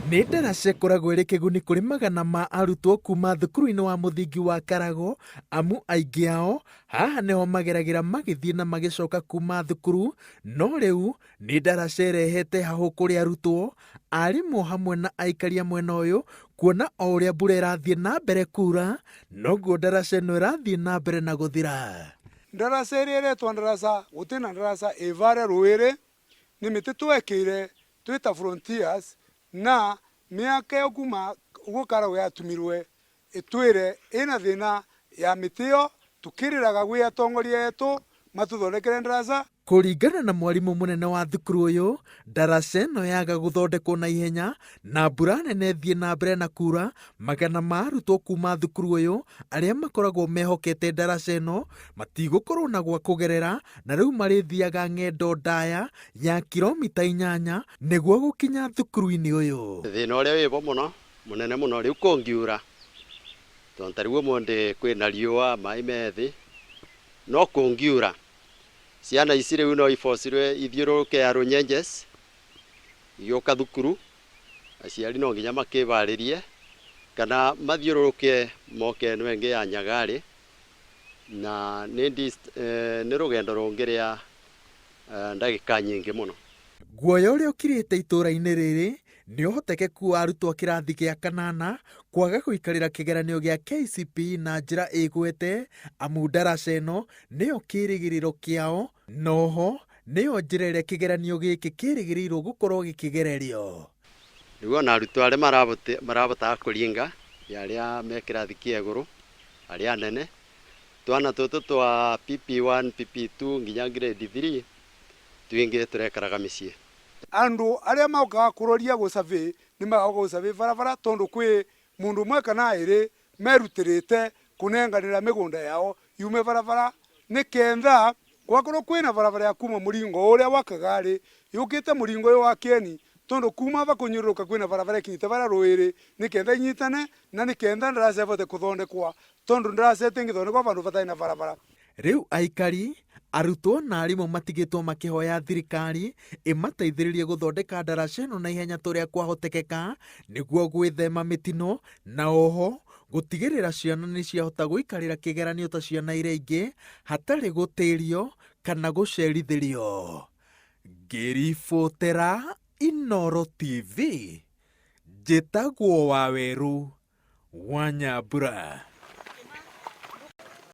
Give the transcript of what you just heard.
Nĩ ndaraca ĩkoragwo ĩrĩ kĩguni kũrĩ magana ma arutwo kuma thukuru-inĩ wa mũthingi wa Karago, amu aingĩ ao haha nĩho mageragĩra magĩthiĩ na magĩcoka kuma thukuru, no rĩu nĩ ndaraca ĩrehete hahũ kũrĩ arutwo, arimũ hamwe na aikari a mwena ũyũ, kuona o ũrĩa mbura ĩrathiĩ na mbere kura, noguo ndaraca ĩno ĩrathiĩ na mbere na gũthira. Ndaraca ĩrĩa ĩretwo ndaraca gũtirĩ na ndaraca ĩ varĩa rũĩrĩ nĩ mĩtĩ twekĩire twĩ ta Frontiers na mĩaka ĩyo kuma ũguo Karagũ yatumirwe ĩtwĩre ĩna thĩna ya mĩtĩ ĩyo tũkĩrĩraga gwĩ atongoria etũ matũthondekere ndaraca. Kũringana na mwarimũ mũnene wa thukuru ũyũ, ndaraca ĩno yaga gũthondekwo na ihenya na mbura nene ĩthiĩ na mbere na kura, magana ma arutwo kuma thukuru ũyũ arĩa makoragwo mehokete ndaraca ĩno matigũkorwo na gwa kũgerera na rĩu marĩthiaga ng'endo ndaya ya kiromita 8 nĩguo gũkinya thukuru-inĩ ũyũ. Thĩna ũrĩa wĩvo mũno mũnene mũno rĩu kũngiura tondũ ta rĩu ũmũthĩ kwĩna riũa maĩ me thĩ no kũngiura ciana ici rĩu no ibocirwe ithiũrũrũke ya rũnyenjes igĩũka thukuru aciari no nginya makĩbarĩrie kana mathiũrũrũke moke ĩno ĩngĩ ya Nyagarĩ na nĩ nĩ rũgendo rũngĩ rĩa ndagĩka nyingĩ mũno. Guoya ũrĩa ũkirĩte itũũra-inĩ rĩrĩ nĩ ũhotekeku wa arutwo a kĩrathi gĩa kanana kwaga gũikarĩra kĩgeranio gĩa KCPE na njĩra ĩgwete amu ndaraca ĩno nĩyo kĩrĩgĩrĩro kĩao na oho nĩyo njĩra ĩrĩa kĩgeranio gĩkĩ kĩrĩgĩrĩirwo gũkorwo gĩkĩgererio. Rĩu ona arutwo arĩa marabotaga kũringa nĩ arĩa me kĩrathi kĩa igũrũ, arĩa anene, twana tũtũ twa PP1, PP2 nginya grade 3 twingĩ tũrekaraga mĩciĩ. Andũ arĩa mokaga kũroria gũ survey nĩ magaga gũ survey barabara tondũ kwĩ mũndũ ũmwe kana erĩ merutĩrĩte kũnenganĩra mĩgũnda yao yume barabara nĩ kentha gwakorwo kwĩna barabara ya kuma mũringo ũrĩa wa Kagarĩ yũkĩte mũringo ũyũ wa Kieni tondũ kuma aba kũnyũrũrũka kwĩna barabara ĩkinyĩte barĩa rũĩrĩ nĩ kentha inyitane na nĩ kentha ndaraca ĩbote kũthondekwa tondũ ndaraca ĩtĩngĩthondekwa bandũ batarĩ na barabara. Rĩu aikari, arutwo na arimũ matigĩtwo makĩhoya thirikari ĩmateithĩrĩrie gũthondeka ndaraca ĩno na ihenya ta ũrĩa kwahotekeka nĩguo gwĩthema mĩtino na oho gũtigĩrĩra ciana nĩ ciahota gũikarĩra kĩgeranio ta ciana iria ingĩ hatarĩ gũtĩrio kana gũcerithĩrio. Ngĩribotera Inooro TV, njĩtagwo Wawerũ wa Nyambura.